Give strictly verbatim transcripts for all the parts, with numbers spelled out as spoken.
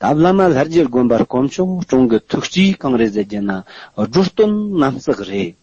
ད་བླ་མ་ལྷ་རྒྱལ་དགོན་པ་དཀོན་མཆོག་གྲོང་གི་ཐུགས་སྤྲུལ་གང་རེད་ཟེར་རྒྱུ་ན། སྒྲོལ་སྟོན་རྣམ་བརྩེགས་རེད།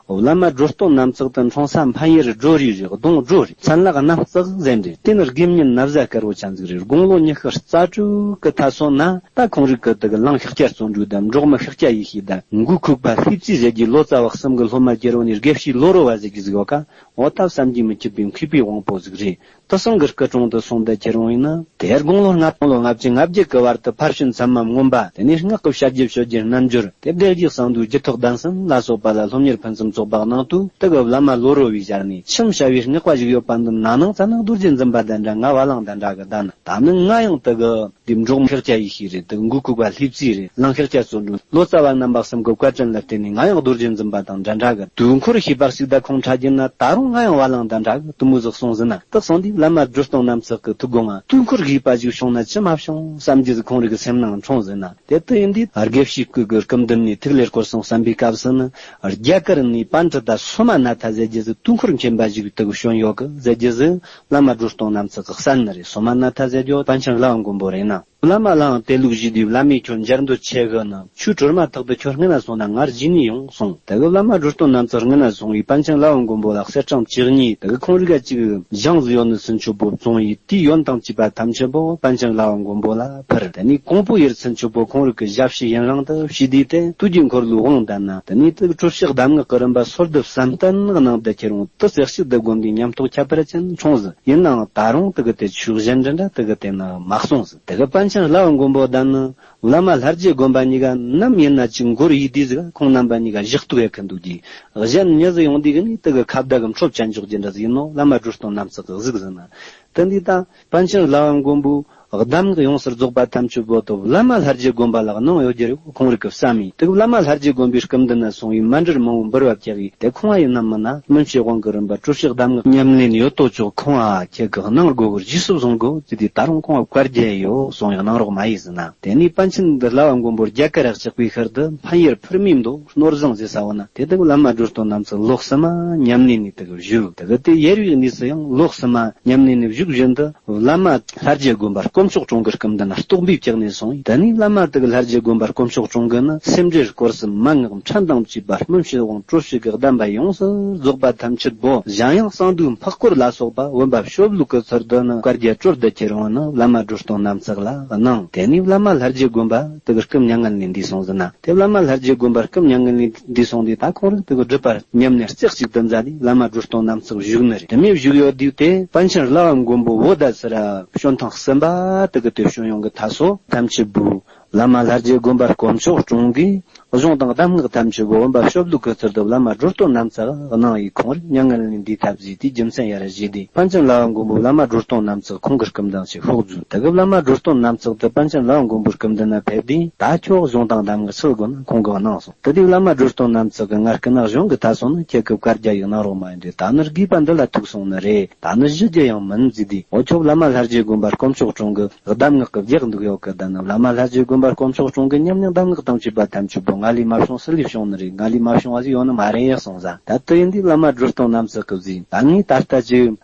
བླ་མ་སྒྲོལ་སྟོན་རྣམ་བརྩེགས་དེ་འཁྲུངས་ས་འཕན་ཡུལ་སྒྲོ་རི་རེད། གདོང་སྒྲོ་རེད། མཚན་ལ་རྣམ་བརྩེགས་ཟེར་རེད། དེ་ནི་དགེ་བསྙེན་ན་བཟའ་དཀར་བོ་ཅན་ཟིག་རེད། དགུང་ལོ་ཉི་ཤུ་རྩ་དྲུག་གི་ཐ་སོ་ན། ད་ཁོང་རིགས་ཀྱི་དེ་གི་གླིང་ཤཱཀྱ་བརྩོན་འགྲུས་དང་། འབྲོག་མི་ཤཱཀྱ་ཡེ་ཤེས་དང་། མགོ་ཁུག་པ་ལྷས་བཙས་ཟེར་རྒྱུའི་ལོ་ཙཱ་བ་གསུམ་གྱི་སློབ་མ་གྱུར་ཡོད་ནི་དགེ་བཤེས་ལོ་རོ་བ་ཟེར་རྒྱུ་ཟིག་ཡོད་ཀ། འོ་ད་བསམ་གྱིས་མི་ཁྱབ་པའི་མཁས་པའི་དབང་པོ་ཟིག་རེད། དེ་ཚང་གི་སྐུ་དྲུང་དུ་སོང་སྟེ་ཁྱེར་ཡོང་ཡིན་ན། དེ་དགུང་ལོ་ལྔ་སྟོང་ལོ་ལྔ་བཅུ་ང་བརྒྱད་ཀྱི་བར་དུ་ཕར་ཕྱིན་ཚད་མ་མངོན་པ། དེ་ནས་སྔགས་ཀྱི་བྱ་རྒྱུད་སྤྱོད་རྒྱུད་རྣལ་འབྱོར། དེ་བདེ་གཤེགས་གསང་འདུས་རྒྱུད་ཐོག་གདན་གསུམ་ལ་སོགས་པ་ལ་སློབ་གཉེར་ཕུན་སུམ་ཚོགས་པ་གནང་དུས། དེ་གི་བླ་མ་ལོ་རོ་བའི་ཞལ་ནས། ཆུ་བྱ་བའི་སྔགས་པ་ཞིག་ཡོད་པ་འདི་ན་ནིང་ཙ་ན་རྡོ་རྗེ་འཛིན་པ་དང་འདྲ། ང་བ་ལང་དང་འདྲ་གི་གདན། ད་ནི་ང་ཡང་དེ་གི་འདི་འབྲོག་མི་ཤཱཀྱ་ཡེ་ཤེས་རེད། དེ་མགོ་ཁུག་པ་ལྷས་བཙས་རེད། གླིང་ཤཱཀྱ་བརྩོན་འགྲུས། ལོ་ཙཱ་བ་རྣམ་པ་གསུམ་གྱི་བཀའ་དྲིན་ལ་བརྟེན་ནས་ང་ཡང་རྡོ་རྗེ་འཛིན་པ་དང་འདྲ་འདྲ་གི་དུས་འཁོར་ཤེས་པ་ཞིག་དང་ཁོང་ཁྲ་རྒྱུད་ན། ད་རུང་ང་ཡང་བ་ལང་དང་འདྲ་གི་དུ་མོ་ཟིག་སོང་ཟིན་ན། དེ་སོང་དུས་བླ་མ་སྒྲོལ་སྟོན་རྣམ་བརྩེགས་ཀྱི་ཐུགས་དགོངས་ང་དུས་འཁོར་ཤེས་པ་ཞིག་བྱུང་ན་ཅི་མ་བྱུང་བསམ་རྒྱུ་ཟིག་ཁོང་རིགས་ཀྱི་སེམས་ནང་འཁྲུངས་ཟིན་ན། དེ་དུས་ཡིན་དུས་དགེ་བཤེས་ཀུན་གྱི་སྐུ་མདུན་ནས་ཐུགས་ལས་སྐོར་གསུམ་གསན་པའི་སྐབས་སུ་ནི། རྒྱ་གར་ནས་པཎྜི་ཏ་སོ་མ་ན་ཐ་ཟེར་རྒྱུ་ཟིག་དུས་འཁོར་མཁྱེན་པ་ཞིག་དེ་གི་བྱོན་ཡོད་གི་ཟེར་རྒྱུ་ཟིག་བླ་མ་སྒྲོལ་སྟོན་རྣམ་བརྩེགས་ཀྱིས་གསན་ནི་རེད། སོ་མ་ན་ཐ་ཟེར་རྒྱུ་པཎ་ཆེན་ལྷ་བ་མགོན་པོ་རེད་ན། བླ་མ་ལའང་དེ་ལུགས་ཞུས་དུས། བླ་མས་ཁྱོད་འབྱར་འདོད་ཆེ་གི་ན། ཆོས་གྲོལ་མ་ཐག་ཏུ་ཁྱོད་སྔོན་ན་སོང་ན་ང་རྗེས་ནས་ཡོང་གསུངས། དེ་གི་བླ་མ་སྒྲོལ་སྟོན་རྣམ་བརྩེགས་སྔོན་ན་སོང་བས། པཎ་ཆེན་ལྷ་བ་མགོན་པོ་ལ་གསེར་སྲང་བཅུ་གཉིས། དེ་གི་ཁོང་རིགས་ཀ་གཅིག་གི་ཞང་ཟིག་ཡོད་ནི་ཚུན་ཆོད་པོ་བཙོངས་ཡིས། དེའི་ཡོན་དང་བཅས་པ་ཐམས་ཅད་པོ་པཎ་ཆེན་ལྷ་བ་མགོན་པོ་ལ་ཕུལ། དེ་ནས་ཀོང་པོ་ཡུལ་ཚུན་ཆོད་པོ་ཁོང་རིགས་ཀྱི་ཞབས་ཕྱི་ཡུན་རིང་དུ་བྱས། དེ་དུས་དུས་འཁོར་ལོའི་དབང་ལྡན་ན། དེ་ནས་དེ་གི་གྲུབ་ཞིག་གདམས་ངག་གི་རིམ་པ་སོར་བསྡུ་བསམ་གཏན་གནང་དུ་ཁྱེར་འོང་། དེ་རྩེ་གཅིག་ཏུ་བསྒོམས་པའི་ཉམས་རྟོགས་ཁྱད་པར་ཅན་འཁྲུངས་ཟིན། ཡིན་ནའང་ད་རུང་དེ་གི་དེ་ཆོས་གཞན་འདྲ་འདྲ་དེ་གི་དེ་ནི་མ་གསུངས་ཟིན། དེ་གི་པཎ་ཆེན་ལྷ་བ་མགོན་པོ་དང་ནི་བླ་མ་ལྷ་རྗེ་དགོན་པ་གཉིས་ཀ་ནམ་ཡིན་ན་ཅིག་འགོར་ཡིན་དུས་ཟིག་ཁོང་རྣམ་པ་གཉིས་ཀ་ཞུགས་གཏུག་ཡེ་མཁན་འདུག་གི། གཞན་མྱི་ཟིག་ཡོང་དུས་གི་ནི་དེ་གི་ཁ་བརྡ་གི་འཕྲོ་བཅད་འཇོག་རྒྱུ་འདྲ་ཟིག་ཡིན་ནོ། བླ་མ་སྒྲོལ་སྟོན་རྣམ་བརྩེགས་གིས་གཟིགས་ཟིན་ན། དེ་འདི་ད་པཎ་ཆེན་ལྷ་བ་མགོན་པོའི་གདམས་ངག་ཡོངས་སུ་རྫོགས་པ་ཐམས་ཅད་པོ་དེ་བླ་མ་ལྷ་རྗེ་དགོན་པ་ལ་གནང་ཡོད་རྒྱུ་རེད། ཁོང་རིགས་ཀྱིས་བསམ་ཡིན། དེ་གི་བླ་མ་ལྷ་རྗེ་དགོན་པའི་སྐུ་མདུན་ན་སོང་བས་མཎྜལ་མང་བོ་འབུལ་བ་བརྒྱབ་ཡིས། དེ་ཁོང་ང་ཡིན་ནམ་མིན་ན་མུན་ཕྱེད་དབང་གི་རིམ་པ་གྲུབ་ཞིག་གདམས་ངག་ཉམས་ལེན་ཡོད་དོ་ཅོག་ཁོང་ང་ཁྱེད་ཀྱིས་གནང་དགོས་གི། རྗེས་སུ་བཟུང་དགོས་ཟེར་དུས། ད་རུང་ཁོང་ང་བཀའ་རྒྱ་ཡོད་གསུངས་ཡང་གནང་རོགས་མ་ཡིན་ཟིན་ན། དེ་ནས་པཎ་ཆེན་འདི་ལྷ་བ་མགོན་པོ་རྒྱ་གར་ར་གཤེགས་པའི་ཤུལ་དུ་འཕན་ཡུལ་ཕུར་མིའི་མདོ་ནོར་བཟང་ཟེར་ས་བོ་ན། དེ་དག་བླ་མ་སྒྲོལ་སྟོན་རྣམ་བརྩེགས་ལོ་གསུམ་མ་ཉམས་ལེན་ནས་དེ་གི་བཞུགས། དེ་གི་དེ་ཡར་བའི་གནས་སུ་ཡང་ལོ་གསུམ་མ་ཉམས་ལེན་ནས་བཞུགས་བཞིན་དུ། བླ་མ་ལྷ་རྗེ་དགོན་པ་དཀོན་མཆོག་གྲོང་གི་སྐུ་མདུན་ན་རྟོགས་པའི་ཕྱག་ནས་སོང་། དེ་ནས་བླ་མ་དེ་གི་ལྷ་རྗེ་དགོན་པ་དཀོན་མཆོག་གྲོང་གི་ནི་སེམས་འགྲེལ་སྐོར་གསུམ། མན་ངག་ཕྲན་དང་བཅས་པ། མུན་ཕྱེད་དབང་། གྲུབ་ཞིག་གི་གདམས་པ་ཡོངས་སུ་རྫོགས་པ་ཐམས་ཅད་པོ། གཞན་ཡང་གསང་འདུས་འཕགས་སྐོར་ལ་སོགས་པ་བུམ་པ་སྤྱོད་ལུགས་ཀྱི་ཚུལ་དུ་ནི་བཀའ་རྒྱ་སྒྲོལ་དུ་ཁྱེར་འོང་ནི་བླ་མ་སྒྲོལ་སྟོན་རྣམ་བརྩེགས་ལ་གནང་། དེ་ནས་བླ་མ་ལྷ་རྗེ་དགོན་པ་དེ་གི་སྐུ་མྱ་ངན་ལས་འདས་སོང་ཟིན་ན། དེ་བླ་མ་ལྷ་རྗེ་དགོན་པ་སྐུ་མྱ་ངན་ལས་འདས་སོང་དུས། ད་ཁོང་རིགས་དེ་གི་སྒྲུབ་པ་ཉམས་ལེན་རྩེ་གཅིག་ཏུ་མཛད་དེ་བླ་མ་སྒྲོལ་སྟོན་རྣམ་བརྩེགས་བཞུགས་ནི་རེད། དེ་མོ་བཞུགས་ཡོད་དུས་དེ་པཎ་ཆེན་ལྷ་བ་མགོན་པོ་བོད་ཟླ་སེར་ར་བྱོན་ཐེངས་གསུམ་པ་དེ་གི་དེ་བྱོན་ཡོང་གི་ཐ་སོ་ཐམས་ཅད་པོ་བླ་མ་ལྷ་རྗེ་དགོན་པ་དཀོན་མཆོག་གྲོང་གི་གཞུང་དང་གདམས་ངག་ཐམས་ཅད་པོ་བུམ་པ་སྤྱོད་ལུགས་ཀྱི་ཚུལ་དུ་བླ་མ་སྒྲོལ་སྟོན་རྣམ་བརྩེགས་གནང་ཡིས། ཁོང་རིགས་མྱ་ངན་ལས་འདས་ཐབས་ཟིག་དེའི་རྒྱུ་མཚན་ཡར་བཞེས་ཏེ། པཎ་ཆེན་ལྷ་བ་མགོན་པོ་བླ་མ་སྒྲོལ་སྟོན་རྣམ་བརྩེགས་ཁོང་གི་སྐུ་མདུན་ཞིག་ཤོག་བརྫུས། དེ་གི་བླ་མ་སྒྲོལ་སྟོན་རྣམ་བརྩེགས་དེ་པཎ་ཆེན་ལྷ་བ་མགོན་པོའི་སྐུ་མདུན་ན་ཕེབས་དུས། ད་ཁྱོད་གཞུང་དང་གདམས་ངག་ཆི་དགོས་ན་ཁོང་གིས་གནང་སོང་། དེ་དུས་བླ་མ་སྒྲོལ་སྟོན་རྣམ་བརྩེགས་ཀྱིས་ང་སྐུ་ན་གཞུང་གི་ཐ་སོང་ན་ཁྱེད་ཀྱི་བཀའ་རྒྱ་ཡིག་གནང་རོགས་མ་ཡིན་དུས། ད་ནི་དགོས་པ་འདི་ལ་ཐུག་སོང་ནི་རེད། ད་ནི་ཞུ་རྒྱུ་ཡང་མིན་ཟེར་དུས། འོ་ཁྱོད་བླ་མ་ལྷ་རྗེ་དགོན་པ་དཀོན་མཆོག་གྲོང་གི་གདམས་ངག་གི་བཞག་འདུག་ཡོད་གི། ད་ནི་བླ་མ་ལྷ་རྗེ་དགོན་པ་དཀོན་མཆོག་གྲོང་གི་ཉམས་ལེན་གདམས་ངག་དང་བཅས་པ་ཐམས་ཅད་པོ་ང་ལས་མ་བྱུང་སུ་ལས་བྱུང་ནི་རེད། ང་ལས་མ་བྱུང་བ་ཞིག་ཡོད་ནི་མ་རེད་གསུངས་ཟ། ད་དེ་ཡིན་དུས་བླ་མ་སྒྲོལ་སྟོན་རྣམ་བརྩེགས་ཀྱིས་ཟེར། ད་ངས་ད་ལྟ་ཅིག་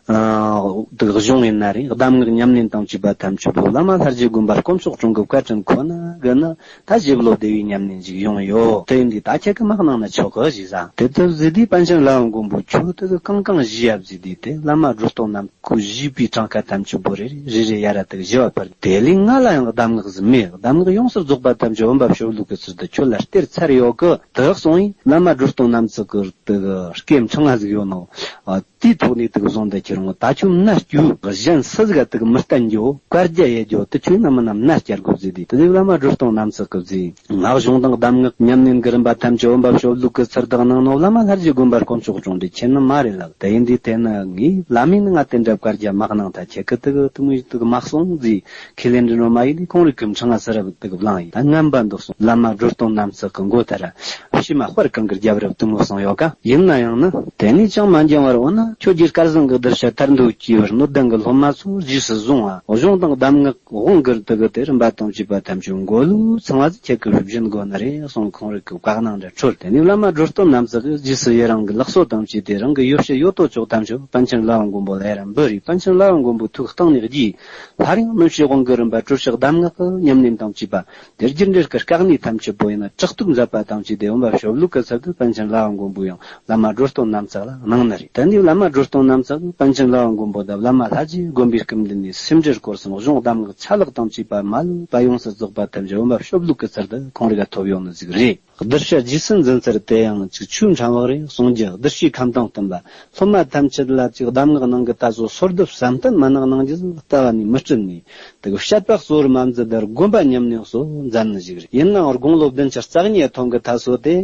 དེ་གཞུང་ཡིན་ན་རེད། གདམས་ངག་ཉམས་ལེན་དང་བཅས་པ་ཐམས་ཅད་པོ་བླ་མ་ལྷ་རྗེ་དགོན་པ་དཀོན་མཆོག་གྲོང་གི་བཀའ་དྲིན་ཁོ་ན་གི་ནི་ད་བཞེས་བློ་བདེ་བའི་ཉམས་ལེན་ཞིག་ཡོང་ཡོད། དེ་ཡིན་དུས་ད་ཁྱེད་ཀྱིས་མ་གནང་ན་ཆོག་གི་ཞེས་ཟ། དེ་ལྟར་ཟེར་དུས་པཎ་ཆེན་ལྷ་བ་མགོན་པོས་ཁྱོད་དེ་གི་གང་གང་ཞུས་ཡ་ཟེར་དུས། དེ་བླ་མ་སྒྲོལ་སྟོན་རྣམ་ཁོས་ཞུས་པའི་གྲངས་ཀ་ཐམས་ཅད་པོ་རེ་རེ་རེ་རེ་ཡར་ར་དེ་གི་ཞུ་བ་ཕར། དེ་ལས་ང་ལ་ཡང་གདམས་ངག་ཟིག་མེད། གདམས་ངག་ཡོངས་སུ་རྫོགས་པ་ཐམས་ཅད་བུམ་པ་སྤྱོད་ལུགས་ཀྱི་ཚུལ་དུ་ཁྱོད་ལ་སྟེར་ཚར་ཡོད་གི། དེ་གསུངས་ཡིན། བླ་མ་སྒྲོལ་སྟོན་རྣམ་བརྩེགས་ཀྱི་དེ་གི་སྐད་ཕྲེང་བ་ཟིག་ཡོད་ནོ། ཨ། དེའི་ཐོག་ནས་དེ་གི་བཟུང་དུ་ཁྱེར་འོང་། ད་ཁྱོད་མནའ་སྐྱོལ། གཞན་སུ་ཟིག་ག་དེ་གི་མི་བསྟན་རྒྱུ། བཀའ་རྒྱ་ཡེ་རྒྱུ་དེ་ཁྱོད་ནམ་མིན་ན་མནའ་སྐྱེལ་དགོས་ཟེར་དུས། དེ་དུས་བླ་མ་སྒྲོལ་སྟོན་རྣམ་བརྩེགས་ཀྱིས་ཟེར། ང་གཞུང་དང་གདམས་ངག་ཉམས་ལེན་གྱི་རིམ་པ་ཐམས་ཅད་བུམ་པ་སྤྱོད་ལུགས་ཀྱི་ཚུལ་དུ་གནང་ནོ་བླ་མ་ལྷ་རྗེ་དགོན་པ་དཀོན་མཆོག་གྲོང་འདི་ཁྱེད་ནི་མ་རེད་ལགས། དེ་ཡིན་དུས་དེ་ནི་ངས་བླ་མས་ནི་ང་དེ་འདྲ་བཀའ་རྒྱ་མ་གནང་། ད་ཁྱེད་ཀྱིས་དེ་གི་དེ་མོ་དེ་གི་མ་གསུང་ཟེར་ཁས་ལེན་འདྲི་ནོ་མ་ཡིན་ནི། ཁོང་རིགས་ཀྱིས་ཕྲེང་བ་སུ་ར་བུད་དེ་གི་བླངས་ཡིན། ད་ངན་པ་འདུག་སོང་། བླ་མ་སྒྲོལ་སྟོན་རྣམ་བརྩེགས་ཀྱི་མགོ་ཐ་ར་ ཕྱི་མ་དཔལ་གང་གི་རྒྱབ་རབ་དུ་མོ་སོང་ཡོད་ཀ། ཡིན་ན་ཡང་ནི་དེ་ནས་ཅང་མ་འགྱངས་པར། འོ་ན་ཁྱོད་ཀྱིས་སྐལ་བཟང་གི་གདུལ་བྱ་ཐར་འདོད་ཀྱི་བར་སྣོད་ལྡན་གྱི་སློབ་མ་ཚོ་རྗེས་སུ་བཟུང་བ། གཞུང་དང་གདམས་ངག་དབང་གི་དུ་གི་དེ་རིམ་པ་དང་བཅས་པ་ཐམས་ཅད་མགོ་ལུས་ཚང་བ་ཁྱེད་ཀྱིས་སྦྱིན་དགོས་ནི་རེད་གསུངས། ཁོང་རིགས་ཀྱི་བཀའ་གནང་འདྲ་འཕྲོད། དེ་ནས་བླ་མ་སྒྲོལ་སྟོན་རྣམ་ཚོགས་ཀྱིས་རྗེས་སུ་ཡི་རང་གི་ལག་སོ་དང་བཅས་ཏེ་རང་གི་ཡོ་བྱད་ཡོད་དོ་ཅོག་ཐམས་ཅད་པཎ་ཆེན་བླ་བ་མགོན་པོ་ལ་ཡར་འབུལ་རེ། པཎ་ཆེན་བླ་བ་མགོན་པོའི་ཐུགས་གཏིང་ནས་དགྱེས། སླར་ཡང་མུན་ཕྱེད་དབང་གི་རིམ་པ་གྲོལ་ཕྱག་གདམས་ངག་གི་ཉམས་ལེན་དང་བཅས་པ། དེ་རྒྱུ་འབྲས་ཀྱི་དཀའ་གནད་ཐམས་ཅད་པོ་ཡིན་ན་དྲག་ཏུ་མཛད་པ་དང་བཅས་ཏེ་འོན་པ་ཤོབ་ལུག་གི་ཚུལ་དུ་པཎ་ཆེན་བླ་བ་མགོན་པོས་ཡང་བླ་མ་སྒྲོལ་སྟོན་རྣམ་ཚོགས་ལ་གནང་ནི་རེད། དེ་ནས་བླ་མ་སྒྲོལ་སྟོན་རྣམ་ཚོགས་པཎ་ཆེན་བླ་བ་མགོན་པོ་དང་བླ་མ་ལྷ་རྗེ་དགོན་པའི་སྐུ་མདུན་ནས་སེམས་འགྲེལ་སྐོར་གསུམ། གཞུང་གདམས་ངག་ཆ་ལག་དང་བཅས་པ་མ་ལུས་པ་ཡོངས་སུ་རྫོགས་པ་ཐམས་ཅད་འོན་པ་ཤོབ་ལུག་གི་ཚུལ་དུ་ཁོང་རིགས་ལ་ཐོབ་ཡོང་ནི་ཟིག་རེད། གདུལ་བྱ་རྗེས་སུ་འཛིན་ཚུལ་དེ་ཡང་ཅིག་ཆོས་ཕྲེང་བ་རེ་གསུང་རྒྱུ། གདུལ་བྱའི་ཁམས་དྭངས་བསྟན་པ། སློབ་མ་ཐམས་ཅད་ལ་ཅིག་གདམས་ངག་ནང་གི་ད་གཟོད་སོར་བསྡུ་བསམ་གཏན་མན་ངག་གནང་རྒྱུ་ཟིག་ལྟ་བ་ནས་མི་སྤྲུལ་ནས། དེ་གི་བཤད་པ་གཙོ་བོར་མ་འཛིན་པར་དགོན་པ་ཉམས་ལེན་གཙོ་བོ་མཛད་ནི་ཞིག་རེད། ཡིན་ནའང་དགུང་ལོ་བདུན་ཅུ་རྩ་གཉིས་ཐོན་གི་ད་གཟོད་དེ་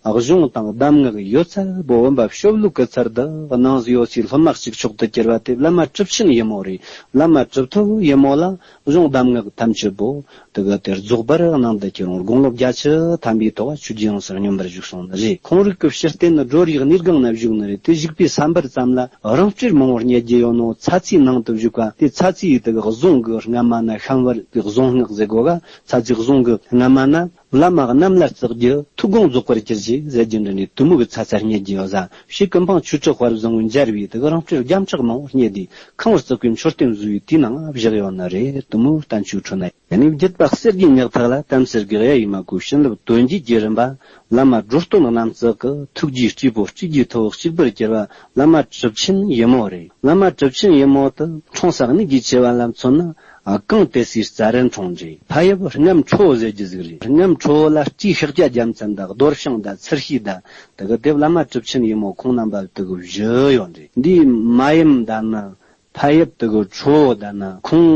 གཞུང་དང་གདམས་ངག་ཡོད་ཚད་པོ་འོན་པ་ཤོབ་ལུག་གི་ཚུལ་དུ་གནང་ཟིག་ཡོད་ཅེས་སློབ་མ་གཅིག་ཆོག་ཏུ་གྱུར་བ་དེ་བླ་མ་གྲུབ་ཆེན་ཡི་མོ་རེད། བླ་མ་གྲུབ་ཐོབ་ཡི་མོ་ལ་གཞུང་གདམས་ངག་ཐམས་ཅད་པོ་དེ་གི་དེར་རྫོགས་པར་གནང་དུ་ཁྱེར་འོང་། དགུང་ལོ་བརྒྱད་ཅུ་ཐམ་པའི་ཐོག་ཆོས་རྗེ་ཡོངས་སུ་སྙོམས་པར་བཞུགས་སོང་ནི་རེད། ཁོང་རིགས་ཀྱི་སྤྱི་རྟེན་ནི་སྒྲོལ་ཡག་གནས་སྒང་ན་བཞུགས་ནི་རེད། དེ་བཞུགས་པའི་ས་འབར་ཙམ་ལ་རང་སྤྲེལ་མང་བོར་རྙེད་རྒྱུ་ཡོད་ནོ། ཚ་ཚའི་ནང་དུ་བཞུགས་པ་དེ་ཚ་ཚའི་དེ་གི་གཟུངས་གི་སྔ་མ་ན་ཤམ་བར་གི་གཟུངས་སྔགས་ཟེར་གོ་ག། ཚ་ཚའི་གཟུངས་གི་སྔ་མ་ན། བླ་མ་རྣམས་ལ་བརྩེགས་རྒྱུ་ཐུགས་དགོངས་རྫོགས་པར་གྱུར་ཅིག་ཟེར་རྒྱུ་འདྲ་ནས་དེ་མོ་གི་ཚ་ཚ་རྙེད་རྒྱུ་ཡོད་ས། ཕྱི་ཀུན་སྤངས་ཆོས་གྲགས་དཔལ་བཟང་པོས་མཇལ་བའི་དེ་གི་རང་སྤྲེལ་རྒྱ་ཕྲག་མང་བོ་རྙེད་དེ་ཁང་བར་བརྩེགས་པའི་མཆོད་རྟེན་བཟོ་བའི་དེའི་ནང་བཞག་ཡོད་ནི་རེད། དེ་མོ་བསྟན་བཅོས་ཁྲོད་ན། ཡང་ན་བརྒྱུད་པ་གསེར་གྱི་ཉག་ཐག་ལ་དམ་སེལ་གྱི་གཡའ་ཡིས་མ་གོས། བྱིན་རླབས་དོན་བརྒྱུད་ཀྱི་རིམ་པ། བླ་མ་སྒྲོལ་སྟོན་རྣམ་བརྩེགས་ཀྱི་ཐུགས་རྗེའི་སྤྲས་པོ་སྤྲས་རྒྱུའི་ཐུ་བོ་གཅིག་པུར་གྱུར་པ་བླ་མ་གྲུབ་ཆེན་ཡི་མོ་རེད། བླ་མ་གྲུབ་ཆེན་ཡི་མོ་དེ་འཁྲུངས་ས་གནས་ཀྱི་ཆེ་བ་ལ་མཚོན་ན། ཨ། གངས་ཏི་སེའི་རྩ་རུ་འཁྲུངས་རེད། ཕ་ཡུལ་སྔམ་ཁྲོ་བོ་ཟེར་རྒྱུ་ཟིག་རེད། སྔམ་ཁྲོ་བོ་ལ་སྤྲེའུ་ཤཱཀྱ་རྒྱལ་མཚན་དང་རྡོར་ཤིང་དང་ཚུར་ཤེས་དང་། དེ་གི་དེ་བླ་མ་གྲུབ་ཆེན་ཡི་མོ་ཁོང་རྣམ་པ་དེ་གི་བཞི་ཡོད་རེད། འདིའི་མ་ཡུམ་དང་ནི་ཕ་ཡུལ་དེ་གི་ཁྲོ་བོ་དང་ནི་ཁོང་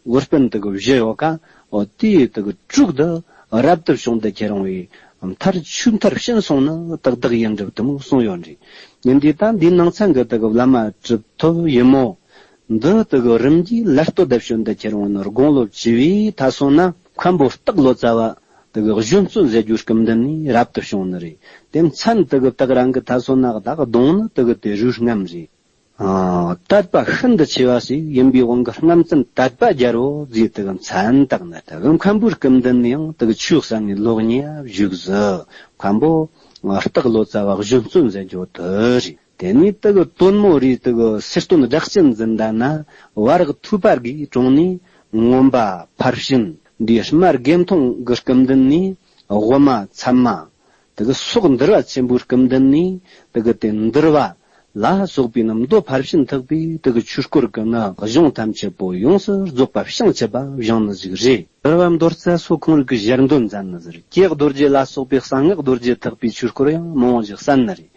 བུ་སྤུན་དེ་གི་བཞི་ཡོད་ཀ། འོ་དེའི་དེ་གི་དྲུག་དེ་རབ་ཏུ་བྱུང་དུ་ཁྱེར་འོང་བའི་མཐར་ཆོས་མཐར་ཕྱིན་སོང་ནི་ཏག་ཏག་ཡིན་གྲུབ་དེ་མོ་གསུངས་ཡོད་རེད། ཡིན་དུས་ད་འདིའི་ནང་ཚན་གི་དེ་གི་བླ་མ་གྲུབ་ཐོབ་ཡི་མོ། འདི་དེ་གི་རིམ་གྱིས་ལར་སྟོད་དུ་བྱོན་དུ་ཁྱེར་འོང་ནི་དགུང་ལོ་བཅུ་བའི་མཐའ་སོ་ན་མཁན་པོ་སྟག་ལོ་ཙཱ་བ་དེ་གི་གཞོན་བཙུན་ཟེར་རྒྱུའི་སྐུ་མདུན་ནས་རབ་ཏུ་བྱུང་ནི་རེད། དེ་མཚན་དེ་གི་སྟག་རང་གི་མཐའ་སོ་ན་བདག་གདོང་ནི་དེ་གི་དེ་རུས་རྔམ་རེད། ཨ། དད་པ་ཤིན་ཏུ་ཆེ་བ་ཞིག་ཡིན་པའི་དབང་གིས་རྔམ་བཙུན་དད་པ་རྒྱལ་པོ་ཟེར་དེ་གི་མཚན་བཏགས་ནི། དེ་གི་མཁན་པོའི་སྐུ་མདུན་ནས་ཡང་དེ་གི་ཆོས་གསན་ནས་ལོག་ནས་བཞུགས་ཟིག་མཁན་པོ་སྟག་ལོ་ཙཱ་བ་གཞོན་བཙུན་ཟེར་རྒྱུ་དེ་རེད། དེ་ནས་དེ་གི་དོན་མོ་རེད། དེ་གི་སེར་སྟོན་སྒྲ་གཅན་འཛིན་ད་ན་བ་རག་ཐུབ་པ་གི་དྲུང་ནས་མངོན་པ་ཕར་ཕྱིན་འདིའི་སྨྲ་དགེ་མཐོང་གི་སྐུ་མདུན་ནས་དབུ་མ་ཚད་མ་དེ་གི་སོགས་འདུལ་བ་ཆེན་པོའི་སྐུ་མདུན་ནས་དེ་གི་དེ་འདུལ་བ་ལ་སོགས་པའི་ནི་མདོ་ཕར་ཕྱིན་ཐེག་པའི་དེ་གི་ཆོས་སྐོར་གི་ནི་གཞུང་ཐམས་ཅད་པོ་ཡོངས་སུ་རྫོགས་པ་བྱང་ཆུབ་པ་བཞེངས་ནི་ཟིག་རེད། འདུལ་བ་མདོ་རྩ་སོགས་ཁོང་རིགས་ཀྱི་ཞལ་འདོན་མཛད་ནི་ཟིག་རེད། ཀྱེ་རྡོ་རྗེ་ལ་སོགས་པའི་གསང་སྔགས་རྡོ་རྗེ་ཐེག་པའི་ཆོས་སྐོར་ཡང་མང་བོ་ཞིག་གསན་ནི་རེད།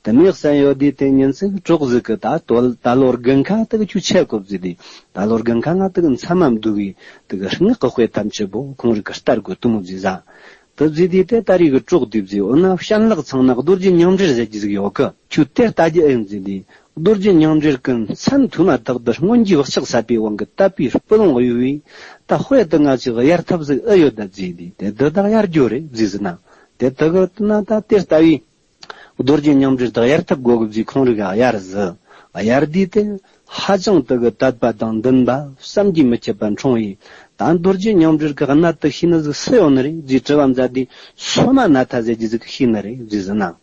དེ་མོ་གསན་ཡོད་དུས་དེ་ཉིན་ཞིག་གྲོགས་ཟིག་གིས་ད་ད་ད་ལོར་དགུན་ཁ་དེ་གི་ཁྱོད་ཆད་གོ་ཟེར་དུས། ད་ལོར་དགུན་ཁ་ང་དེ་གི་མཚན་མ་འདུག་གི་དེ་གི་སྔགས་གི་དཔེ་ཐམས་ཅད་པོ་ཁོང་རིགས་ཀྱིས་བསྟར་དགོས་དེ་མོ་ཟིག་ཟེར། དེ་ཟེར་དུས་དེ་ད་རེས་གི་གྲོགས་དེ་ཟེར། འོ་ན་གཞན་ལག་ཚང་ན་རྡོ་རྗེ་ཉང་འབྲེལ་ཟེར་རྒྱུ་ཟིག་ཡོད་གི། ཁྱོད་དེ་ལྟ་རྒྱུ་ཨེ་ཡིན་ཟེར་དུས། རྡོ་རྗེ་ཉང་འབྲེལ་གྱི་མཚན་ཐོས་མ་ཐག་ཏུ་སྔོན་གྱི་བག་ཆགས་ཟད་པའི་དབང་གིས་དད་པའི་སྤུ་ལོང་གཡོ་བས། ད་དཔེ་དེ་ང་ཅིག་གཡར་ཐབས་ཟིག་ཨེ་ཡོད་ད་ཟེར་དུས། དེ་འདི་དག་གཡར་རྒྱུ་རེད་ཟེར་ཟིན་ན། དེ་དེ་གི་ན་ད་དེ་ལྟ་བུའི་རྡོ་རྗེ་ཉང་འབྲེལ་དག་གཡར་ཐབས་དགོས་གི་ཟེར། ཁོང་རིགས་གཡར་ཟིག་གཡར་དུས་དེ་ཧ་ཅང་དེ་གི་དད་པ་དང་འདུན་པ་བསམ་གྱིས་མི་ཁྱབ་པ་འཁྲུངས་ཡིས། ད་རྡོ་རྗེ་ཉང་འབྲེལ་གི་གནད་དེ་ཤེས་ནི་ཟིག་སུ་ཡོད་ནི་རེད་ཟེར་དྲི་བ་མཛད་དུས། སོ་མ་ན་ཐ་ཟེར་རྒྱུ་ཟིག་ཤེས་ནི་རེད་ཟེར་ཟིན་ན།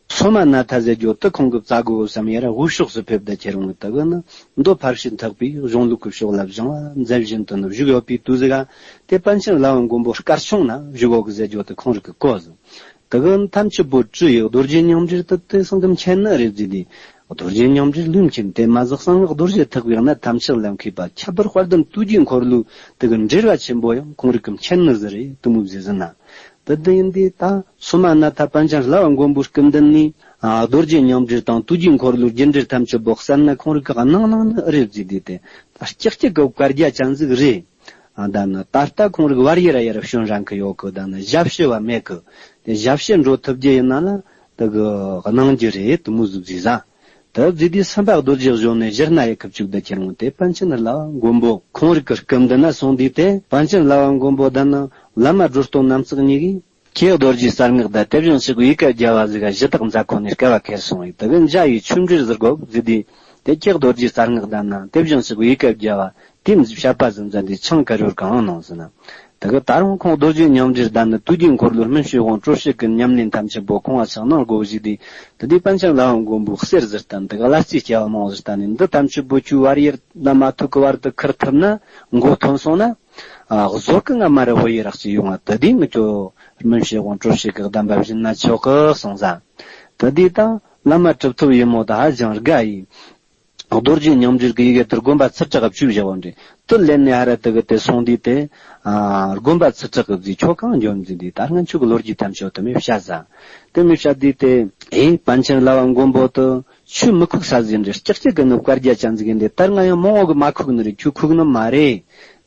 སོ་མ་ན་ཐ་ཟེར་རྒྱུ་དེ་ཁོང་གིས་བཙལ་དགོས་བསམ་ཡར་དབུས་ཕྱོགས་སུ་ཕེབས་ཏེ་ཁྱེར་འོང་། དེ་གི་ནི་མདོ་ཕར་ཕྱིན་ཐེག་པའི་གཞུང་ལུགས་ཀྱི་ཕྱོགས་ལ་སྦྱངས་པ་མཛད་བཞིན་དུ་ནི་བཞུགས་ཡོད་པའི་དུས་ཟིག་ག། དེ་པཎ་ཆེན་བླ་བ་མགོན་པོ་སྐར་ཆུང་ན་བཞུགས་ཡོད་གི་ཟེར་རྒྱུ་དེ་ཁོང་རིགས་ཀྱིས་གོ་ཟིན། དེ་གི་ཐམས་ཅད་པོ་བྲིས་ཡོད། རྡོ་རྗེ་ཉང་འབྲེལ་དེ་དེ་སང་གི་མཁྱེན་ནི་རེད་ཟེར་དུས། རྡོ་རྗེ་ཉང་འབྲེལ་ལོས་མཁྱེན། དེ་མ་ཟད་གསང་སྔགས་རྡོ་རྗེ་ཐེག་པའི་གནད་ཐམས་ཅད་ལ་མཁས་པ་ཁྱད་པར་དཔལ་ལྡན་དུས་ཀྱི་འཁོར་ལོའི་དེ་གི་འགྲེལ་བ་ཆེན་པོ་ཡང་ཁོང་རིགས་ཀྱིས་མཁྱེན་ནི་ཟིག་རེད་དེ་མོ་ཟེར་ཟིན་ན། དེ་དེ་ཡིན་དུས་ད་སོ་མ་ན་ཐ་པཎ་ཆེན་བླ་བ་མགོན་པོའི་སྐུ་མདུན་ནས། ཨ། རྡོ་རྗེ་ཉང་འབྲེལ་དང་དུས་ཀྱི་འཁོར་ལོའི་རྒྱུ་འགྲེལ་ཐམས་ཅད་པོ་གསན་ན་ཁོང་རིགས་ཀྱིས་གནང་གནང་ནི་རེད་ཟེར་དུས། དེ་ད་ཀྱག་ཀྱག་གི་བཀའ་རྒྱ་ཅན་ཟིག་རེད། ཨ། ད་ནི་ད་ལྟ་ཁོང་རིགས་བར་ཡུལ་ཡར་བྱོན་རན་གི་ཡོད་གི། ད་ནི་ཞབས་ཕྱི་བ་མེད་གི། དེ་ཞབས་ཕྱི་འགྲོ་ཐུབ་རྒྱུ་ཡིན་ན་ལ་དེ་གི་གནང་རྒྱུ་རེད་དེ་མོ་ཟིག་ཟེར་ཟིན། དེ་ཟེར་དུས་སེམས་དཔའ་རྡོ་རྗེ་གཞོན་ནུ་གཞིར་ན་ཡི་ཁུ་བཅུག་ཏུ་ཁྱེར་འོང་། དེ་པཎ་ཆེན་བླ་བ་མགོན་པོ་ཁོང་རིགས་ཀྱི་སྐུ་མདུན་ན་སོང་དུས། དེ་པཎ་ཆེན་བླ་བ་མགོན་པོ་དང་ནི་བླ་མ་སྒྲོལ་སྟོན་རྣམ་ཚོགས་གཉིས་ཀྱིས། ཁྱེད་རྡོ་རྗེ་གསང་སྔགས་དང་དེ་བཞིན་གཤེགས་པའི་ཡི་གེ་བརྒྱ་པ་ཟིག་ག་གཞི་བདག་མཛད་ཁོ་ནས་སྐལ་བ་ཁེལ་སོང་བས། དེ་གི་འཇའ་ཡི་ཆོས་འབྲེལ་ཟིག་དགོས་ཟིག་དུས། དེ་ཁྱེད་རྡོ་རྗེ་གསང་སྔགས་དང་ན་དེ་བཞིན་གཤེགས་པའི་ཡི་གེ་བརྒྱ་པ་དེ་བཤད་པ་ཟིག་མཛད་དེ་ཆང་ཀ་རུར་གང་གནང་ཟིན་ན། དེ་གི་ད་རུང་ཁོང་རྡོ་རྗེ་ཉམས་འགྲེལ་དང་ནི་དུས་ཀྱི་འཁོར་ལོ་སྨིན་བྱེད་དབང་སྤྲོ་བྱེད་ཀྱི་ཉམས་ལེན་ཐམས་ཅད་པོ་ཁོང་ང་ཆགས་གནང་དགོས་ཟིག་དུས། དེ་དུས་པཎ་ཆེན་བླ་མ་མགོན་པོའི་གསེར་ཟིག་བསྟན། དེ་གི་བླ་རྩེ་སྐྱེ་བ་མང་ཟིག་བསྟན་ནས། འདི་ཐམས་ཅད་པོ་ཁྱོད་བར་ཡུལ་ལ་མ་ཐུག་གི་བར་དུ་ཁུར་ཐུབ་ན། མགོ་ཐོན་སོང་ན། ཨ། བཟོ་གི་ང་མ་ར་བོད་ཡུལ་རག་ཅིག་ཡོང་བ། དེ་དུས་ངི་ཁྱོད་སྨིན་བྱེད་དབང་སྤྲོ་བྱེད་ཀྱི་གདམས་པ་བྱིན་ན་ཆོག་གི་གསུངས་ས། དེ་དུས་ད་བླ་མ་གྲུབ་ཐོབ་ཡིན་མོ་ད་ཧ་ཅང་དགའ་ཡིས། རྡོ་རྗེ་ཉམས་འགྲེལ་གྱི་ཡི་གེ་དེར་དགོན་པ་ཚུར་དྲག་བཅུག་བཞག་པ་འདྲ། དེ་ལེན་ནས་ཧ་ར་དེ་གི་དེ་སོང་དུས་དེ། ཨ། དགོན་པ་ཚུར་དྲག་གི་ཟིག་ཁྱོད་གང་འཇོན་ཟིག་དུས། ད་སྔན་ཆད་གི་ལོ་རྒྱུས་ཐམས་ཅད་དེ་མོ་བཤད་ས། དེ་མོ་བཤད་དུས་དེ། ཨེ། པཎ་ཆེན་བླ་མ་མགོན་པོ་དེ་ཆོས་མི་ཁུག་ས་ཟིག་འདྲ། ཀྱག་ཀྱག་གི་ནི་བཀའ་རྒྱ་ཅན་ཟིག་ཡིན་དེ། ད་སྔ་ཡང་མང་བོ་གི་མ་ཁུག་ནི་རེད། ཁྱོད་ཁུག་ནི་མ་རེད།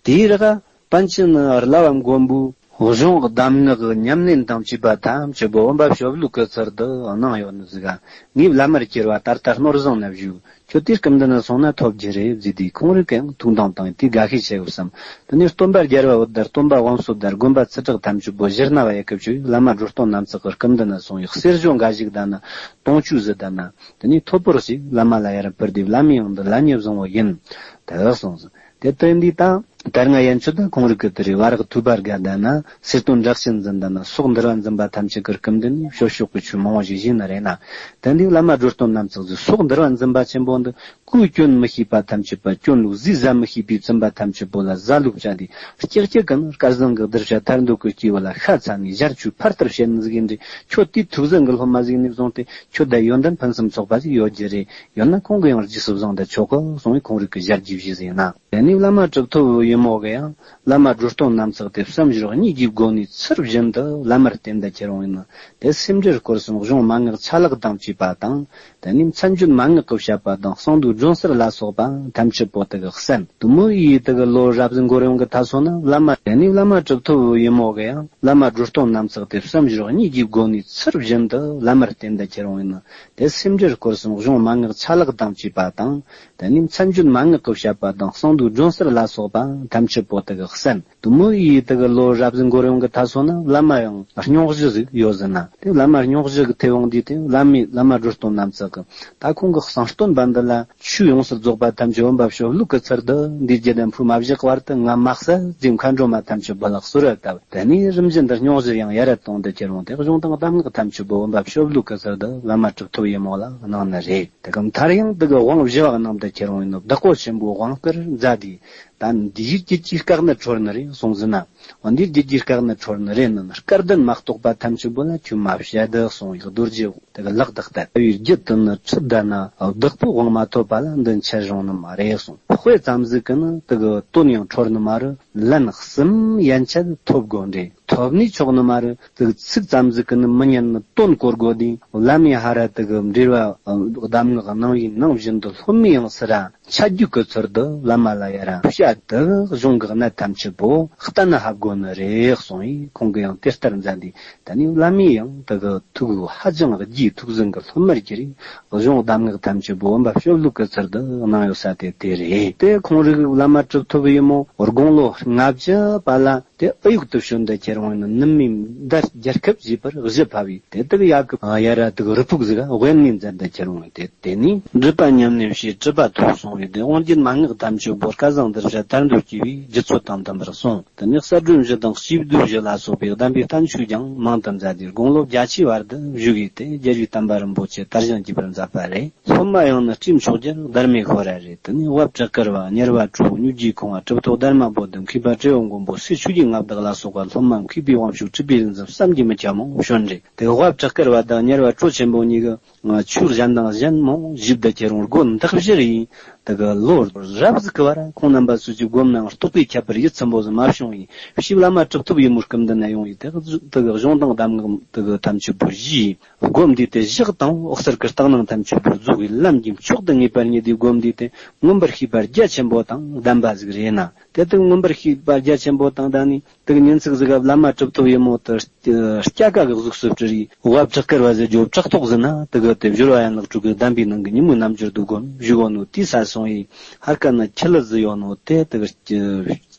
དེའི་རིགས། པཎ་ཆེན་བླ་མ་མགོན་པོའི་གཞུང་གདམས་ངག་གི་ཉམས་ལེན་དང་བཅས་པ་ཐམས་ཅད་པོ་བུམ་པ་ཞབས་ལུགས་ཀྱི་ཚུལ་དུ་གནང་ཡོད་ནི་ཟིག་ག། ངས་བླ་མར་གྱུར་པ་ད་ལྟ་ནོར་བཟང་ན་བཞུགས། ཁྱོད་དེ་སྐུ་མདུན་ན་སོང་ན་ཐོབ་རྒྱུ་རེད་ཟེར་དུས། ཁོང་རང་གིས་ཡང་ཐུགས་འདང་བཏང་དེ་དགའ་ཤས་བྱས་ཡོད་བསམ། དེ་ནས་སྟོན་པ་རྒྱལ་བ་བུ་དར། སྟོན་པ་དབང་སོ་དར། དགོན་པ་ཚུར་དྲག་ཐམས་ཅད་པོ་གཞི་སྣ་བ་ཡ་སྐབས་ཆུ་བླ་མ་སྒྲོལ་སྟོན་རྣམ་ཚོགས་ཀྱི་སྐུ་མདུན་ན་སོང་ཡོད། གསེར་ཞོ་འགའ་ཞིག་དང་ན་དུང་ཆོས་ཟིག་དང་ན། དེ་ནས་ཐོབ་པར་ཞིག་བླ་མ་ལ་ཡར་ཕུལ་དུས། བླ་མས་ཡང་འདི་ལ་ཉེ་བཟང་བོ་ཡིན། དེ་གསུངས་སོང་། དེ་དོན་འདི་དང་དར་ང་ཡན་ཆོད་དང་ཁོང་རིགས་ཀྱི་དེ་རེད། བ་རག་ཐུབ་པར་དགའ་ལྡན་ན། སེར་སྟོན་བྲག་ཆེན་འཛིན་ལྡན་ན། སོགས་འདུལ་བ་འཛིན་པ་ཐམས་ཅད་ཀྱི་སྐུ་མདུན་ནས་ཕྱོགས་ཕྱོགས་ཀྱི་ཆོས་མང་བོ་ཞིག་བཞེས་ནི་རེད་ན། དེ་འདི་བླ་མ་སྒྲོལ་སྟོན་རྣམ་ཚོགས་ཀྱིས་སོགས་འདུལ་བ་འཛིན་པ་ཆེན་པོ་འདི་གོས་གྱོན་མི་ཤེས་པ་ཐམས་ཅད་པ། གྱོན་ལུགས་ཟས་ཟ་མི་ཤེས་པའི་བཙུན་པ་ཐམས་ཅད་པོ་ལ་ཟ་ལུགས་བྱ་དེ། ཀྱག་ཀྱག་གི་ནི་སྐལ་བཟང་གི་གདུལ་བྱ་ཐར་འདོད་ཀྱི་སྐྱེས་བུ་ལ་ཤ་ཚ་ནས་ཞར་ཆུ་ཕར་ལྟར་བཤད་ནི་ཟིག་ཡིན་དེ། ཁྱོད་དེའི་ཐུགས་ཟིན་གི་སློབ་མ་ཟིག་ནས་བཟུང་སྟེ་ཁྱོད་ད་ཡོན་ཏན་ཕུན་སུམ་ཚོགས་པ་ཟིག་ཡོད་རྒྱུ་རེད། ཡོད་ན་ཁོང་གིས་ཡང་རྗེས་སུ་བཟུང་དུ་ཆོག་གི་གསུང་བས། ཁོང་རིགས་ཀྱིས་ཞལ་གྱིས་བཞེས་ཟིན་ན། དེ་ནས་བླ་མ་གྲུབ་ཐོབ་ཡིན་མོ་གིས་ཡང་བླ་མ་སྒྲོལ་སྟོན་རྣམ་ཚོགས་དེ་བསམ་བཞག་གཉིས་ཀྱི་སྒོ་ནས་ཚུལ་བཞིན་དུ་བླ་མར་བསྟེན་དུ་ཁྱེར་འོང་ཡིན་ནོ། དེ་སེམས་འགྲེལ་སྐོར་གསུམ་གཞུང་མན་ངག་ཆ་ལག་དང་བཅས་པ་དང་། དེ་ནས་མཚན་བརྗོད་མན་ངག་གི་བཤད་པ་དང་གསང་འདུས་སྒྲོན་གསལ་ལ་སོགས་པ་ཐམས་ཅད་པོ་དེ་གི་གསན། དུ་མོ་ཡིས་དེ་གི་ལོ་རབ་ཟིན་འགོར་ཡོང་གི་ཐ་སོ་ན། བླ་མ། དེ་ནས་བླ་མ་གྲུབ་ཐོབ་ཡིན་མོ་གིས་ཡང་བླ་མ་སྒྲོལ་སྟོན་རྣམ་ཚོགས་དེ་བསམ་བཞག་གཉིས་ཀྱི་སྒོ་ནས་ཚུལ་བཞིན་དུ་བླ་མར་བསྟེན་དུ་ཁྱེར་འོང་ཡིན་ནོ། དེ་སེམས་འགྲེལ་སྐོར་གསུམ་གཞུང་མན་ངག་ཆ་ལག་དང་བཅས་པ་དང་། དེ་ནས་མཚན་བརྗོད་མན་ངག་གི་བཤད་པ་དང་གསང་འདུས་སྒྲོན་གསལ་ལ་སོགས་པ་ཐམས་ཅད་པོ་དེ་གི་གསན། དུ་མོ་ཡིས་དེ་གི་ལོ་རབ་ཟིན་འགོར་ཡོང་གི་ཐ་སོ་ན། བླ་མ་ཡང་སྙུང་གཞི་ཟིག་ཡོད་ཟིན་ན། དེ་བླ་མ་སྙུང་གཞི་གི་ཐེ་བོང་འདི་དེ་བླ་མས་བླ་མ་སྒྲོལ་སྟོན་རྣམ་ཚོགས་ཀྱིས་ད་ཁོང་གི་གསང་སྟོན་པ་འདི་ལ་ཆོས་ཡོངས་སུ་རྫོགས་པ་ཐམས་ཅད་བུམ་པ་ཞབས་ལུགས་ཀྱི་ཚུལ་དུ་འདིའི་རྒྱུད་ལ་འཕོས་མ་བཞག་བར་དུ་ང་མ་གསལ་ཟིག་མཁའ་འགྲོ་མ་ཐམས་ཅད་བུ་ལ་གསོལ་བ་བཏབ། དེ་ནས་རིམ་བཞིན་དུ་སྙུང་གཞི་ཡང་ཡར་གཏོང་དུ་ཁྱེར་འོང་སྟེ། གཞུང་དང་གདམས་ངག་ཐམས་ཅད་པོ་བུམ་པ་ཞབས་ལུགས་ཀྱི་ཚུལ་དུ་བླ་མ་གྲུབ་ཐོབ་ཡིན་མོ་ལ་གནང་ནི་རེད། དེ་གི་མཐར་ཡང་དེ་གི་དབང་བཞི་བ་གནང་དུ་ཁྱེར་འོང་ཡིན་ནོ། བདག་པོ་ཆེན་པོའི་དབང་བསྐུར་མཛད་དེ། ད་འདིའི་རྒྱུད་ཀྱི་སྐག་ནི་འཕྲོར་ནི་རེད་གསུངས་ཟིན་ན། འོ་འདིའི་རྒྱུད་ཀྱི་སྐག་ནི་འཕྲོར་ནི་རེད་ནི། སྐལ་ལྡན་མ་གཏོགས་པ་ཐམས་ཅད་པོ་ལ་ཁྱོད་མ་བཤད་དུ་གསུངས་ཡོད། རྡོ་རྗེ་དེ་གི་ལག་དེ་ལྟར་བའི་རྒྱུད་དུ་ནི་ཁྲིད་ད་ན། བདག་པོའི་དབང་མ་ཐོབ་པ་ལ་འདི་འཆར་རུང་ནི་མ་རེད་གསུངས། དཔེ་ཙམ་ཟིག་གི་ནི་དེ་གི་དོན་ཡང་འཕྲོར་ནི་མ་རེད། ལན་གསུམ་ཡན་ཆད་ཐོབ་དགོས་འདྲེ། ཐོབ་ནི་ཆོག་ནི་མ་རེད། དེ་གི་ཚིག་ཙམ་ཟིག་གི་ནི་མི་ཉན་ནི། དོན་གོ་དགོས་དེ། བླ་མས་ཧ་ར་དེ་གི་འགྲེལ་བ་གདམས་ངག་གནང་བའི་ནང་བཞིན་དུ་སློབ་མས་ཡང་སི་ར། ཆ་རྒྱུས་ཀྱི་ཚུལ་དུ་བླ་མ་ལ་ཡར་བཤད་དུ་གཞུང་གི་གནད་ཐམས་ཅད་པོ་གཏན་ནས་ཕབ་དགོས་ནི་རེད་གསུངས་ཡིས། ཁོང་གིས་ཡང་དེ་ལྟར་མཛད་དེ། ད་ནི་བླ་མས་ཡང་དེ་གི་ཐུགས་ཧ་ཅང་རྒྱས། ཐུགས་ཟིན་གི་སློབ་མར་གྱུར། གཞུང་གདམས་ངག་ཐམས་ཅད་པོ་བུམ་པ་ཞབས་ལུགས་ཀྱི་ཚུལ་དུ་གནང་ཡོད་ས་དེ་དེ་རེད། དེ་ཁོང་རིགས་བླ་མ་གྲུབ་ཐོབ་ཡིན་མོ་དགུང་ལོ་ལྔ་བཅུ་པ་ལ། དེ་ཨ་ཡུག་ཏུ་བྱོན་དུ་ཁྱེར་འོང་ནི། ནུབ་མོའི་མདའ་རྒྱལ་ཁབ་ཞེས་པར་གཞི་ཕབ་པས། དེ་དག་ཡ་གི་ཡ་ར་དུག་རུ་ཕུག་ཟིག་དབེན་ནས་མཛད་དུ་ཁྱེར་འོང་། དེ་དེ་ནས་སྒྲུབ་པ་ཉམས་ལེན་བྱས་གྲུབ་པ་ཐོབ་སོང་བས། དེ་དབང་རྒྱུད་མན་ངག་ཐམས་ཅད་པོ་སྐལ་བཟང་གདུལ་བྱ་ཐར་འདོད་སྐྱེ་བའི་རྒྱུ་ཚོད་དང་ལྡན་པར་གསུངས། དེ་ནས་གསལ་སྒྲོན་བཞི་དང་སྐྱེས་བུ་བཞི་ལ་སོགས་པའི་གདམས་པའི་བསྟན་བཅོས་ཀྱང་མང་དུ་མཛད་དེ། དགུང་ལོ་བརྒྱད་ཅུའི་བར་དུ་བཞུགས་པས། དེ་རྒྱལ་བའི་བསྟན་པ་རིན་པོ་ཆེ་དར་ཞིང་རྒྱས་པར་མཛད་པ་རེད། སློབ་མ་ཡང་ནི་སྤྲིན་མཆོག་རྒྱལ་སྡར་མའི་ཤོ་ར་རེད། དེ་ནས་དབའ་བྲག་དཀར་བ་གཉེར་པ་གྲོ་བོ་གཉོས་རྒྱུའི་ཁོང་བ་གྲུབ་ཐོབ་སྡར་མ་བོ་དང་མཁས་པ་ཏྲེ་བོ་མགོན་པོ་སྲས་ཆོས་ཀྱི་མངའ་བདག་ལ་སོགས་པ་སློབ་མ་མཁས་པའི་དབང་ཕྱུག་གྲུབ་པའི་རིག་འཛིན་བསམ་གྱིས་མི་ཁྱབ་མང་བྱོན་རེད། དེ་དབའ་བྲག་དཀར་བ་དང་གཉེར་པ་གྲོ་ཆེན་པོ་གཉིས་ཀྱིས་ཆོས་གཞན་དང་གཞན་མང་ཞིབ་ཏུ་ཁྱེར་འོང་སྒོ་འདག་བཞིར་ཡིན། དེ་གི་ལོ་རབས་ཟིག་གི་བར་ཁོང་རྣམ་པ་སུ་ཅིག་བསྒོམས་ནའང་རྟོགས་པའི་ཁྱད་པར་ཡིད་ཚིམ་པོ་ཟིག་མ་བྱུང་ཡིན། ཕྱིས་བླ་མ་གྲུབ་ཐོབ་ཡིན་མོའི་སྐུ་མདུན་ན་ཡོང་ཡིན། དེ་གི་གཞུང་དང་གདམས་ངག་དེ་གི་ཐམས་ཅད་པོ་ཞུས། སྒོམ་འདི་དེ་བཞག་དང་འོག་གསར་གྱི་རྟགས་སྣང་ཐམས་ཅད་པོར་རྫོགས་པའི་ལམ་གྱི་མཆོག་ཏུ་ངེས་པར་རྙེད་དེ། སྒོམ་འདི་དེ་མངོན་པར་ཤེས་པ་རྒྱ་ཆེན་པོ་དང་ལྡན་པ་ཟིག་རེད་ན། དེ་དེ་མངོན་པར་ཤེས་པ་རྒྱ་ཆེན་པོ་དང་ལྡན་ནི་དེ་གི་ཉིན་ཚིག་ཟིག་ག་བླ་མ་གྲུབ་ཐོབ་ཡིན་མོ་དེ་སྐྱ་ཀ་གི་གཟུགས་སུ་སྤྲུལ་རེ། དབའ་བྲག་དཀར་བ་ཟེར་རྒྱུ་བྲག་ཐོག་ཟིན་ན་དེ་གི་དེ་སྦྱོར་བ་ཡན་ལག་དྲུག་གི་གདམས་པའི་ནང་གི་ཉིན་མོའི་རྣམ་འགྱུར་དུ་སྒོམ་བཞུགས་ཡོད་ནོ། དེའི་ས་སོང་ཡི་ཧར་ཀ་ན་ཁྱི་ལི་ཟིག་ཡོད་ནོ། དེ་དེ་གི་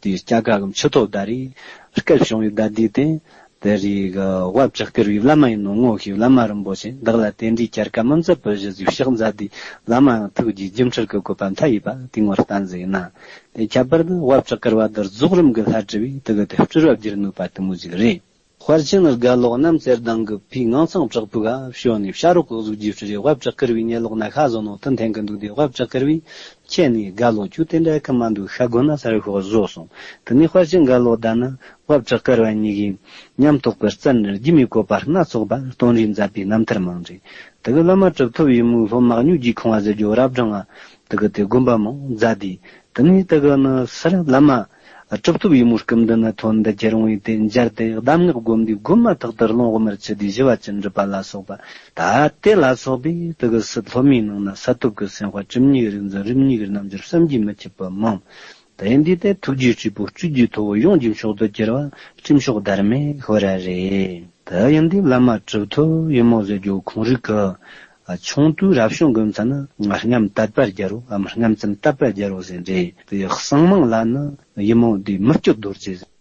དེ་སྐྱ་ཀ་གི་མཆུ་ཐོག་བརྡར་རེ་སྐད་བྱུང་ཡི་བརྡར་དེ་དེ། དེ་རིགས་ཀྱི་དབའ་བྲག་དཀར་བའི་བླ་མ་ཡིན་ནོ་ངོ་ཤེས་བླ་མ་རིན་པོ་ཆེ་བདག་ལ་རྟེན་འབྲེལ་བསྐྱར་ཀ་མི་མཛད་པར་གཞི་ཟིག་ཕྱག་མཛད་དེ། བླ་མའང་ཐུགས་རྗེ་སྒྱུ་འཕྲུལ་གྱི་བཀོད་པ་མཐའ་ཡས་པ་དེ་ངོར་བསྟན་ཟིག་ན། དེ་ཁྱད་པར་དུ་དབའ་བྲག་དཀར་བ་དེ་རྫོགས་རིམ་གྱི་ལྷ་བྲིས་པའི་དེ་གི་དེ་སྤྲུལ་བ་བསྒྱུར་ནུས་པ་དེ་མོ་ཟིག་རེད། དཔལ་ཆེན་དགའ་ལོ་རྣམ་རྩེར་ལྡང་གི་ཕའི་ངང་ཚང་བྲག་ཕུག་ག་ཕྱོགས་ནས་བྱ་རོག་གི་གཟུགས་ཀྱིས་སྤྲུལ་རེ་དབའ་བྲག་དཀར་བའི་ཉེ་ལོགས་ན་ཤ་བཟོ་ནོ་དེ་འཐེན་གི་འདུག་དེ་དབའ་བྲག་དཀར་བའི་ཁྱེད་ནི་དགའ་ལོ་ཁྱོད་དེ་འདྲ་གི་མ་འདུག་ཤ་དགོ་ན་ས་རུ་ཤོག་བཟོ་སོང་། དེ་ནས་དཔལ་ཆེན་དགའ་ལོ་ད་ནི་དབའ་བྲག་དཀར་བ་གཉིས་ཀྱིས་ཉམས་རྟོགས་པའི་རྩལ་ནི་སྒྱུ་མའི་བཀོད་པ་སྣ་ཚོགས་པ་སྟོན་རེས་མཛད་པའི་རྣམ་ཐར་མང་རེད། དེ་གི་བླ་མ་གྲུབ་ཐོབ་ཡིན་མོའི་སློབ་མ་སྨྱུག་རྒྱུའི་ཁང་བ་ཟེར་རྒྱུ་རབ་འབྲིང་ང་དེ་གི་དེ་དགོན་པ་མང་མཛད་དེ། དེ་ནས་དེ་གི་ནི་སར་བླ་མ་གྲུབ་ཐོབ་ཡིན་མོའི་སྐུ་མདུན་ན་ཐོན་འདི་ཁྱེད་རང་ཡིན་ཏེ་མཇལ་ཏེ་གདམས་ངག་བསྒོམས་དུས་དགོན་མ་ཐག་ཏུ་རླུང་དབུ་མར་ཆུད་དེ་ཞི་བ་ཅན་འགྲུབ་པ་ལ་སོགས་པ། ད་དེ་ལ་སོགས་པའི་དེ་གི་སྲིད་སློབ་མའི་ནང་ན་ས་ཐོབ་ཀྱི་སེམས་དཔའ་གྲུབ་གཉིས་རིག་འཛིན་རིམ་གཉིས་ཀྱི་རྣམ་འགྱུར་བསམ་གྱིས་མི་ཁྱབ་པ་མང་། དེ་ཡིན་དུས་དེ་ཐུགས་རྗེའི་སྤྲུལ་པོ་སྤྲུལ་རྒྱུའི་ཐོག་ཡོངས་ཀྱི་མཆོག་ཏུ་གྱུར་བ་ཁྲིམས་མཆོག་དར་མའི་ཧོ་ར་རེད། དེ་ཡིན་དུས་བླ་མ་གྲུབ་ཐོབ་ཡིན་མོ་ཟེར་རྒྱུ་ཁོང་རིགས་ཀྱི་ཆུང་དུས་རབ་བྱུང་གི་མཚན་ནི་རྔམ་དད་པར་རྒྱལ་རོ་རྔམ་ཙམ་དད་པར་རྒྱལ་རོ་ཟེར་འདྲེ། དེ་གསང་མང་ལ་ནི་ཡིན་མོ་འདི་མི་སྐྱོ་རྡོ་རྗེ་ཟེར།